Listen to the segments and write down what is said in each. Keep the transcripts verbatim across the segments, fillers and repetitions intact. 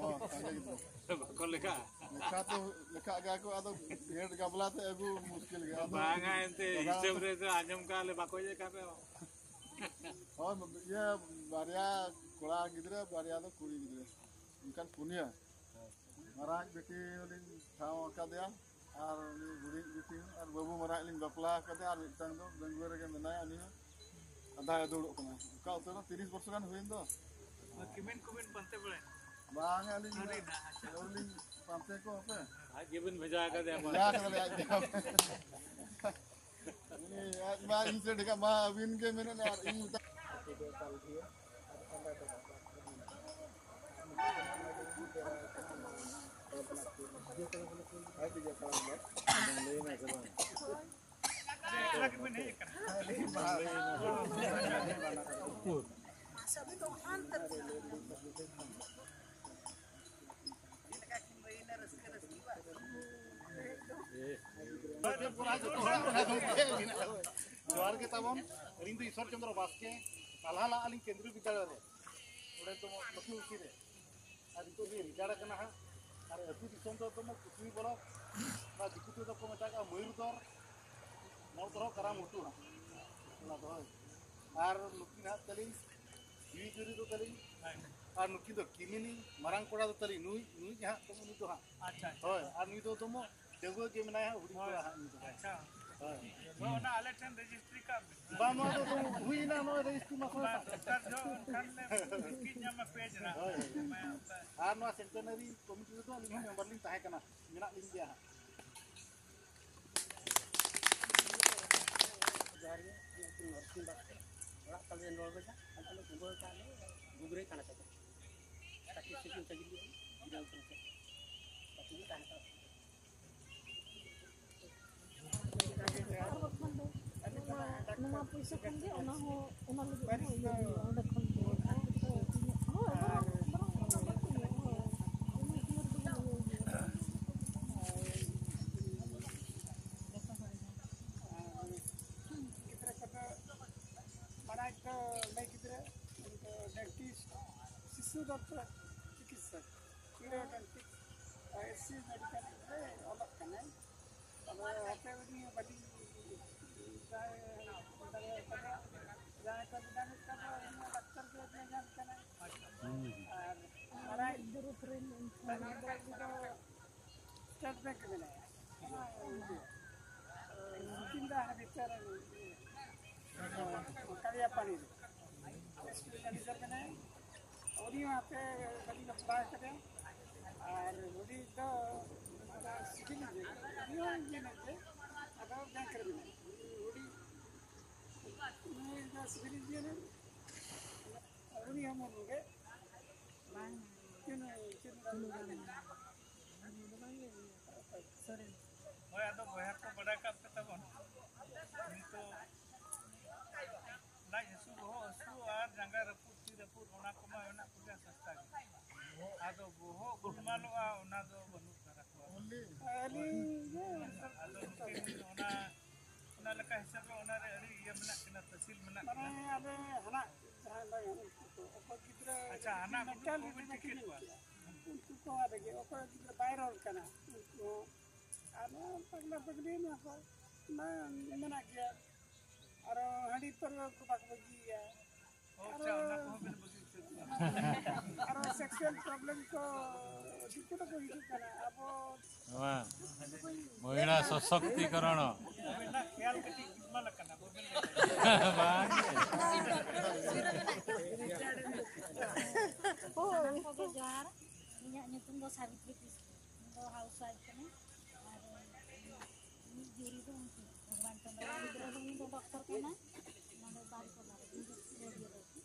ᱦᱚᱸ, ᱥᱟᱸᱜᱮ ᱜᱤᱫᱽᱨᱟᱹ᱾ ᱵᱟᱠᱚ ᱞᱮᱠᱷᱟ᱾ ᱞᱮᱠᱷᱟ ᱛᱚ ᱞᱮᱠᱷᱟᱜ ᱜᱮᱭᱟ ᱠᱚ, ᱟᱫᱚ ᱜᱷᱮᱸᱴ ᱜᱟᱵᱞᱟ ᱛᱮ ᱟᱹᱜᱩ ᱢᱩᱥᱠᱤᱞ ᱜᱮᱭᱟ᱾ ᱟᱫᱚ ᱵᱟᱝᱟ, ᱮᱱᱛᱮ ᱫᱟᱫᱟ ᱦᱤᱥᱟᱹᱵ ᱨᱮ ᱫᱚ ᱟᱸᱡᱚᱢ ᱠᱟᱜ ᱞᱮ ᱵᱟᱠᱚ ᱤᱭᱟᱹ ᱠᱟᱜ ᱯᱮ᱾ ᱦᱳᱭ, ᱤᱭᱟᱹ, ᱵᱟᱨᱭᱟ ᱠᱚᱲᱟ ᱜᱤᱫᱽᱨᱟᱹ, ᱵᱟᱨᱭᱟ ᱫᱚ ᱠᱩᱲᱤ ᱜᱤᱫᱽᱨᱟᱹ, ᱚᱱᱠᱟᱱ ᱯᱩᱱᱭᱟᱹ᱾ ᱢᱟᱨᱟᱝ ᱵᱤᱴᱤ ᱦᱚᱸᱞᱤᱧ ᱴᱷᱟᱶ ᱟᱠᱟᱫᱮᱭᱟ, ᱟᱨ ᱩᱱᱤ ᱦᱩᱰᱤᱧ ᱵᱤᱴᱤ ᱦᱚᱸ, ᱟᱨ ᱵᱟᱹᱵᱩ ᱢᱟᱨᱟᱝ ᱞᱤᱧ ᱵᱟᱯᱞᱟ ᱟᱠᱟᱫᱮᱭᱟ, ᱟᱨ ᱢᱤᱫᱴᱟᱝ ᱫᱚ ᱵᱮᱝᱜᱟᱞᱳᱨ ᱨᱮᱜᱮ ᱢᱮᱱᱟᱭᱟ, ᱩᱱᱤ ᱦᱚᱸ ᱟᱫᱷᱟᱭ ᱫᱩᱲᱩᱵ ᱠᱟᱱᱟ᱾ ᱚᱠᱟ ᱩᱛᱟᱹᱨ ᱛᱤᱨᱤᱥ ᱵᱚᱨᱥᱚ ᱜᱟᱱ ᱦᱩᱭᱮᱱ ᱫᱚ᱾ ᱠᱤᱢᱤᱱ ᱠᱚᱵᱤᱱ ᱯᱟᱱᱛᱮ ᱵᱟᱲᱟᱭᱮᱫ ᱠᱚᱣᱟ? ᱵᱟᱝ, ᱟᱹᱞᱤᱧ ᱟᱹᱣᱨᱤ ᱱᱟᱜ, ᱟᱪᱪᱷᱟ᱾ ᱟᱹᱣᱨᱤ ᱞᱤᱧ ᱯᱟᱱᱛᱮ ᱠᱚ ᱦᱟᱯᱮ᱾ ᱟᱡ ᱜᱮᱵᱤᱱ ᱵᱷᱮᱡᱟ ᱟᱠᱟᱫᱮᱭᱟ ᱵᱷᱮᱡᱟ ᱠᱟᱫᱟᱞᱮ ᱟᱡ ᱜᱮ᱾ ᱩᱱᱤ ᱟᱡ ᱢᱟ ᱤᱧ ᱥᱮᱫ ᱦᱮᱡ ᱢᱟ ᱟᱹᱵᱤᱱ ᱜᱮ ᱢᱮᱱᱮᱫ ᱟᱨ ᱤᱧ ᱢᱮᱛᱟ ᱡᱚᱦᱟᱨ ᱜᱮ ᱛᱟᱵᱚᱱ᱾ ᱟᱹᱞᱤᱧ ᱫᱚ ᱤᱥᱚᱨ ᱪᱚᱸᱫᱽᱨᱚ ᱵᱟᱥᱠᱮ, ᱯᱟᱞᱦᱟ ᱞᱟᱜ ᱟᱹᱞᱤᱧ ᱠᱮᱱᱫᱨᱤᱭᱚ ᱵᱤᱫᱽᱫᱟᱞᱚᱭ ᱨᱮ, ᱚᱸᱰᱮ ᱫᱚ ᱫᱚᱠᱷᱤᱱ ᱩᱥᱤ ᱨᱮ᱾ ᱟᱨ ᱱᱤᱛᱚᱜ ᱞᱤᱧ ᱨᱤᱴᱟᱭᱟᱨ ᱟᱠᱟᱱᱟ ᱦᱟᱸᱜ᱾ ᱟᱨ ᱟᱹᱛᱩ ᱫᱤᱥᱚᱢ ᱫᱚ ᱫᱚᱢᱮ ᱠᱩᱥᱵᱤ ᱵᱞᱚᱠ, ᱚᱱᱟ ᱫᱤᱠᱩ ᱛᱮᱫᱚ ᱠᱚ ᱢᱮᱛᱟᱜᱼᱟ ᱢᱚᱭᱩᱨᱫᱚᱨ, ᱢᱚᱲ ᱫᱚᱦᱚ ᱠᱟᱨᱟᱢ ᱩᱛᱩ ᱦᱟᱸᱜ᱾ ᱚᱱᱟ ᱫᱚ ᱦᱳᱭ᱾ ᱟᱨ ᱱᱩᱠᱤᱱ ᱦᱟᱸᱜ ᱛᱟᱹᱞᱤᱧ ᱡᱤᱣᱤ ᱡᱩᱨᱤ ᱫᱚ ᱛᱟᱹᱞᱤᱧ, ᱟᱨ ᱱᱩᱠᱤᱱ ᱫᱚ ᱠᱤᱢᱤᱱᱤ, ᱢᱟᱨᱟᱝ ᱠᱚᱲᱟ ᱫᱚ ᱛᱟᱹᱞᱤᱧ ᱱᱩᱭ, ᱱᱩᱭ ᱜᱮ ᱦᱟᱸᱜ ᱛᱟᱵᱚᱱ ᱩᱱᱤ ᱫᱚ ᱦᱟᱸᱜ᱾ ᱟᱪᱪᱷᱟ, ᱟᱪᱪᱷᱟ᱾ ᱦᱳᱭ, ᱟᱨ ᱱᱩᱭ ᱫᱚ ᱫᱚᱢᱮ ᱰᱟᱺᱜᱩᱣᱟᱹ ᱜᱮ ᱢᱮᱱᱟᱭᱟ ᱦᱟᱸᱜ, ᱦᱩᱰᱤᱧ ᱦᱳᱭ᱾ ᱠᱚᱲᱟ ᱦᱟᱸᱜ ᱱᱩᱭ ᱫᱚ᱾ ᱟᱪᱪᱷᱟ᱾ ᱦᱳᱭ᱾ ᱦᱳᱭ, ᱚᱱᱟ ᱟᱞᱮ ᱴᱷᱮᱱ ᱨᱮᱡᱤᱥᱴᱨᱤ ᱠᱟᱜ ᱵᱤᱱ᱾ ᱵᱟᱝ, ᱱᱚᱣᱟ ᱫᱚ ᱦᱩᱭᱱᱟ, ᱱᱚᱜᱼᱚᱭ ᱨᱮᱡᱤᱥᱴᱨᱤ ᱢᱟ ᱦᱳᱭ᱾ ᱵᱟᱝ, ᱫᱚᱨᱠᱟᱨ ᱡᱚᱦᱚᱜ ᱮᱱᱠᱷᱟᱱ ᱞᱮ ᱵᱤᱥᱠᱤᱴ ᱧᱟᱢᱟ ᱯᱮᱡᱽ ᱨᱮ᱾ ᱦᱳᱭ, ᱦᱳᱭ᱾ ᱟᱨ ᱱᱚᱣᱟ ᱥᱮᱱᱴᱮᱱᱟᱨᱤ ᱠᱚᱢᱤᱴᱤ ᱨᱮᱫᱚ ᱟᱹᱞᱤᱧ ᱦᱚᱸ ᱢᱮᱢᱵᱟᱨ ᱞᱤᱧ ᱛᱟᱦᱮᱸ ᱠᱟᱱᱟ, ᱢᱮᱱᱟᱜ ᱞᱤᱧ ᱜᱮᱭᱟ ᱦᱟᱸᱜ᱾ ᱡᱚᱦᱟᱨ ᱜᱮ, ᱤᱧ ᱧᱩᱛᱩᱢ ᱱᱚᱨᱥᱤᱝ ᱵᱟᱥᱠᱮ᱾ ᱚᱲᱟᱜ ᱛᱟᱞᱮ ᱱᱚᱲᱵᱮᱡᱟ, ᱟᱫᱚ ᱟᱞᱮ ᱠᱩᱢᱵᱟᱹ ᱠᱟᱜ ᱞᱮ, ᱰᱩᱝᱨᱤ ᱠᱟᱱᱟ ᱛᱟᱞᱮ᱾ ᱠᱟᱹᱴᱤᱡ ᱥᱤᱛᱩᱝ ᱛᱮᱜᱮ ᱞᱮ ᱜᱤᱨᱟᱹᱣ ᱠᱟᱱᱟ ᱛᱚ᱾ ᱠᱟᱹᱴᱤᱡ ᱞᱮ ᱛᱟᱦᱮᱸ ᱦᱟᱛᱟᱲ ᱠᱟᱱᱟ᱾ ᱟᱨ ᱵᱟᱠᱷᱟᱱ ᱫᱚ ᱚᱱᱟ, ᱱᱚᱣᱟ ᱯᱩᱭᱥᱟᱹ ᱠᱷᱚᱱ ᱜᱮ ᱚᱱᱟ ᱦᱚᱸ, ᱚᱱᱟ ᱞᱟᱹᱜᱤᱫ ᱦᱚᱸ ᱤᱭᱟᱹ ᱦᱩᱭᱩᱜᱼᱟ, ᱚᱸᱰᱮ ᱠᱷᱚᱱ ᱜᱮ᱾ ᱦᱳᱭ, ᱵᱚᱨᱚᱝ, ᱵᱚᱨᱚᱝ ᱚᱱᱟ ᱵᱟᱹᱲᱛᱤ ᱧᱚᱜ, ᱦᱳᱭ᱾ ᱩᱱᱟᱹᱜ ᱰᱷᱮᱨ ᱫᱚ ᱵᱟᱝ ᱤᱭᱟᱹ ᱦᱩᱭᱩᱜᱼᱟ᱾ ᱜᱤᱫᱽᱨᱟᱹ ᱠᱚᱫᱚ ᱢᱟᱨᱟᱝ ᱫᱚ ᱞᱟᱹᱭ ᱜᱤᱫᱽᱨᱟᱹ, ᱩᱱᱤ ᱫᱚ ᱰᱮᱱᱴᱤᱥᱴ, ᱥᱤᱥᱩ doctor, periodontic S C medical ᱨᱮ ᱚᱞᱚᱜ ᱠᱟᱱᱟᱭ᱾ ᱟᱫᱚ ᱦᱟᱯᱮ ᱩᱱᱤ ᱵᱟᱹᱞᱤᱧ ᱵᱟᱲᱟᱭ ᱫᱟᱲᱮᱭᱟᱠᱟᱫᱟ᱾ ᱡᱟᱦᱟᱸᱭ ᱠᱚ ᱧᱟᱢᱮᱫ ᱠᱟᱱ ᱫᱚ ᱩᱱᱤ ᱰᱟᱠᱛᱟᱨ ᱜᱮ ᱧᱟᱢ ᱠᱟᱱᱟᱭ᱾ ᱟᱨ ᱵᱟᱲᱟᱭ ᱫᱩᱨᱩᱯ ᱨᱮᱱ ᱩᱱᱤ ᱫᱚ ᱥᱴᱮᱴ ᱵᱮᱝᱠ ᱢᱮᱱᱟᱭᱟ᱾ ᱚᱱᱟ ᱤᱭᱟᱹ, ᱥᱩᱠᱤᱱᱫᱟ ᱦᱟᱱᱟ ᱵᱷᱤᱛᱟᱹᱨ ᱨᱮ, ᱤᱭᱟᱹ, ᱠᱟᱞᱤᱭᱟᱯᱟᱱᱤ ᱨᱮ ᱥᱴᱮᱴ ᱢᱮᱱᱮᱡᱟᱨ ᱢᱮᱱᱟᱭᱟ᱾ ᱩᱱᱤ ᱦᱚᱸ ᱦᱟᱯᱮ ᱵᱟᱹᱞᱤᱧ ᱵᱟᱯᱞᱟ ᱟᱠᱟᱫᱮᱭᱟ᱾ ᱟᱨ ᱦᱩᱰᱤᱧ ᱫᱚ ᱥᱤᱵᱤᱞ ᱤᱧᱡᱤᱱᱤᱭᱟᱨ, ᱩᱱᱤ ᱦᱚᱸ ᱤᱧᱡᱤᱱᱤᱭᱟᱨ ᱜᱮ, ᱟᱫᱚ ᱵᱮᱝᱠ ᱨᱮ ᱢᱮᱱᱟᱭᱟ᱾ ᱩᱱᱤ ᱦᱩᱰᱤᱧ, ᱩᱱᱤ ᱫᱚ ᱥᱤᱵᱤᱞ ᱤᱧᱡᱤᱱᱤᱭᱟᱨ, ᱩᱱᱤ ᱦᱚᱸ ᱢᱩᱨᱢᱩ ᱜᱮ᱾ ᱵᱟᱝ᱾ ᱪᱩᱱᱩ, ᱪᱩᱱᱩ ᱨᱟᱢ᱾ ᱪᱩᱱᱩ ᱨᱟᱢ᱾ ᱥᱚᱨᱮᱱ᱾ ᱦᱳᱭ, ᱟᱫᱚ ᱵᱚᱭᱦᱟ ᱠᱚ ᱵᱟᱰᱟᱭ ᱠᱟᱜ ᱯᱮ ᱛᱟᱵᱚᱱ, ᱱᱤᱛᱚᱜ ᱞᱟᱡ ᱦᱟᱹᱥᱩ, ᱵᱚᱦᱚᱜ ᱦᱟᱹᱥᱩ ᱟᱨ ᱡᱟᱸᱜᱟ ᱨᱟᱹᱯᱩᱫ, ᱛᱤ ᱨᱟᱹᱯᱩᱫ, ᱚᱱᱟ ᱠᱚᱢᱟ ᱢᱮᱱᱟᱜ ᱠᱚᱜᱮᱭᱟ ᱥᱚᱥᱛᱟ ᱜᱮ᱾ ᱟᱫᱚ ᱵᱚᱦᱚᱜ ᱜᱩᱴᱢᱟᱞᱚᱜᱼᱟ, ᱚᱱᱟ ᱫᱚ ᱵᱟᱹᱱᱩᱜ ᱫᱷᱟᱨᱟ ᱠᱚᱣᱟ᱾ ᱟᱹᱞᱤᱧ ᱫᱚ ᱟᱫᱚ ᱱᱩᱠᱤᱱ ᱚᱱᱟ, ᱚᱱᱟ ᱞᱮᱠᱟ ᱦᱤᱥᱟᱹᱵ ᱨᱮ ᱚᱱᱟ ᱨᱮ ᱟᱹᱰᱤ ᱤᱭᱟᱹ ᱢᱮᱱᱟᱜ ᱠᱤᱱᱟ, ᱛᱟᱹᱥᱤᱞ ᱢᱮᱱᱟᱜ ᱢᱟᱱᱮ ᱠᱤᱱᱟ᱾ ᱟᱞᱮ ᱦᱟᱱᱟ ᱡᱟᱦᱟᱸ ᱞᱟᱹᱭ ᱩᱱᱠᱩ ᱠᱚ, ᱚᱠᱚᱭ ᱜᱤᱫᱽᱨᱟᱹ ᱟᱪᱪᱷᱟ, ᱦᱟᱱᱟ ᱢᱮᱱᱴᱟᱞ ᱩᱱᱠᱩ ᱵᱤᱱ ᱨᱤᱴᱟᱨᱰ ᱴᱷᱤᱠᱮᱫ ᱢᱮᱱᱟᱜ ᱠᱚᱣᱟ? ᱠᱤᱱᱟ, ᱩᱱᱠᱩ ᱠᱚ ᱟᱨ ᱜᱮ ᱚᱠᱚᱭ ᱜᱤᱫᱽᱨᱟᱹ ᱵᱟᱭ ᱨᱚᱲ ᱠᱟᱱᱟ, ᱩᱱᱠᱩ ᱦᱚᱸ᱾ ᱟᱨ ᱱᱚᱣᱟ ᱯᱟᱜᱽᱞᱟ ᱯᱟᱜᱽᱞᱤ ᱱᱚᱣᱟ ᱠᱚ ᱢᱟ ᱢᱮᱱᱟᱜ ᱜᱮᱭᱟ᱾ ᱟᱨᱚ ᱦᱟᱺᱰᱤ ᱯᱟᱹᱨᱣᱟᱹ ᱠᱚ ᱵᱟᱠᱚ ᱵᱟᱹᱜᱤᱭᱟ᱾ ᱚ, ᱟᱪᱪᱷᱟ, ᱚᱱᱟ ᱠᱚᱦᱚᱸ ᱵᱤᱱ ᱵᱟᱹᱜᱤ ᱩᱛᱟᱹᱨ ᱠᱮᱫᱟ᱾ ᱟᱨᱚ ᱥᱮᱠᱥᱩᱣᱟᱞ ᱯᱨᱚᱵᱞᱮᱢ ᱠᱚ ᱫᱤᱠᱩ ᱫᱚᱠᱚ ᱦᱤᱡᱩᱜ ᱠᱟᱱᱟ, ᱟᱵᱚ ᱱᱚᱣᱟ ᱢᱚᱦᱤᱞᱟ ᱥᱚᱥᱚᱠᱛᱤᱠᱚᱨᱚᱬ᱾ ᱟᱵᱤᱱᱟᱜ ᱠᱷᱮᱭᱟᱞ ᱠᱟᱹᱴᱤᱡ ᱜᱩᱞᱢᱟᱞ ᱟᱠᱟᱱᱟ, ᱵᱟᱵᱤᱱ ᱞᱟᱹᱭ ᱫᱟᱲᱮᱭᱟᱜ ᱵᱟᱝ᱾ ᱥᱟᱱᱟᱢ ᱠᱚᱜᱮ ᱡᱚᱦᱟᱨ᱾ ᱤᱧᱟᱹᱜ ᱧᱩᱛᱩᱢ ᱫᱚ ᱥᱟᱵᱤᱛᱨᱤ ᱠᱤᱥᱠᱩ᱾ ᱤᱧ ᱫᱚ ᱦᱟᱣᱩᱥ ᱣᱟᱭᱤᱯ ᱠᱟᱹᱱᱟᱹᱧ᱾ ᱟᱨ ᱢᱤᱫ ᱡᱩᱨᱤ ᱫᱚ ᱩᱱᱠᱤᱱ, ᱵᱷᱚᱜᱚᱵᱟᱱ ᱪᱚᱸᱫᱽᱨᱚ᱾ ᱜᱤᱫᱽᱨᱟᱹ ᱫᱚ ᱩᱱᱤ ᱫᱚ ᱰᱚᱠᱴᱚᱨ ᱠᱟᱱᱟᱭ, ᱱᱚᱰᱮ ᱵᱟᱨᱤᱯᱟᱫᱟ ᱨᱮ, ᱩᱱᱤ ᱫᱚ ᱨᱮᱰᱤᱭᱳᱞᱚᱡᱤ᱾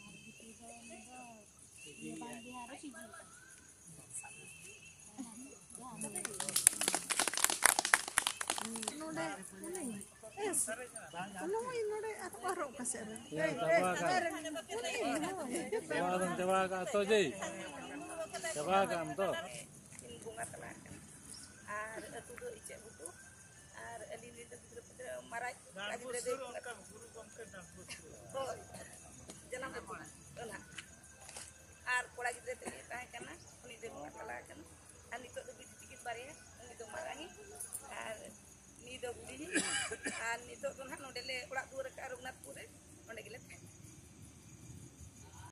ᱟᱨ ᱵᱤᱴᱤ ᱫᱚ ᱩᱱᱤ ᱫᱚ ᱤᱭᱟᱹ ᱵᱟᱝ ᱵᱤᱦᱟᱨ ᱨᱮ ᱯᱤᱡᱤ ᱠᱟᱱᱟ᱾ ᱱᱚᱰᱮ ᱩᱱᱤ, ᱮᱥ, ᱱᱩᱭ ᱱᱚᱰᱮ ᱟᱨ ᱟᱨᱚ ᱚᱠᱟ ᱥᱮᱫ ᱨᱮ? ᱪᱟᱵᱟ ᱟᱠᱟᱫ᱾ ᱩᱱᱤ, ᱦᱳᱭ᱾ ᱪᱟᱵᱟ ᱟᱠᱟᱫ, ᱪᱟᱵᱟ ᱟᱠᱟᱫ ᱛᱚ, ᱡᱟᱹᱭ? ᱪᱟᱵᱟ ᱟᱠᱟᱫ ᱟᱢ ᱛᱚ? ᱠᱤᱱ ᱵᱚᱸᱜᱟ ᱛᱟᱞᱟ ᱟᱠᱟᱱᱟ᱾ ᱟᱨ ᱟᱹᱛᱩ ᱫᱚ ᱤᱪᱟᱹᱜ ᱜᱷᱩᱴᱩ᱾ ᱟᱨ ᱟᱹᱞᱤᱧ ᱨᱮᱱ ᱫᱚ ᱜᱤᱫᱽᱨᱟᱹ ᱯᱤᱫᱽᱨᱟᱹ ᱢᱟᱨᱟᱝ ᱠᱚᱲᱟ ᱜᱤᱫᱽᱨᱟᱹ ᱫᱚ ᱰᱟᱱᱵᱚᱥ ᱥᱩᱨ, ᱚᱱᱠᱟ ᱜᱩᱨᱩ ᱜᱚᱢᱠᱮ ᱰᱟᱱᱵᱚᱥ ᱥᱩᱨ᱾ ᱦᱳᱭ, ᱡᱟᱱᱟᱢ ᱟᱹᱛᱩ ᱚᱱᱟ᱾ ᱟᱨ ᱠᱚᱲᱟ ᱜᱤᱫᱽᱨᱟᱹ ᱛᱮᱫ ᱮ ᱛᱟᱦᱮᱸ ᱠᱟᱱᱟ᱾ ᱟᱨ ᱱᱤᱛᱚᱜ ᱫᱚ ᱱᱟᱦᱟᱜ ᱱᱚᱰᱮ ᱞᱮ ᱚᱲᱟᱜ ᱫᱩᱣᱟᱹᱨ ᱟᱠᱟᱫᱼᱟ ᱨᱚᱜᱷᱩᱱᱟᱛᱷᱯᱩᱨ ᱨᱮ, ᱚᱸᱰᱮ ᱜᱮᱞᱮ ᱛᱟᱦᱮᱱᱟ᱾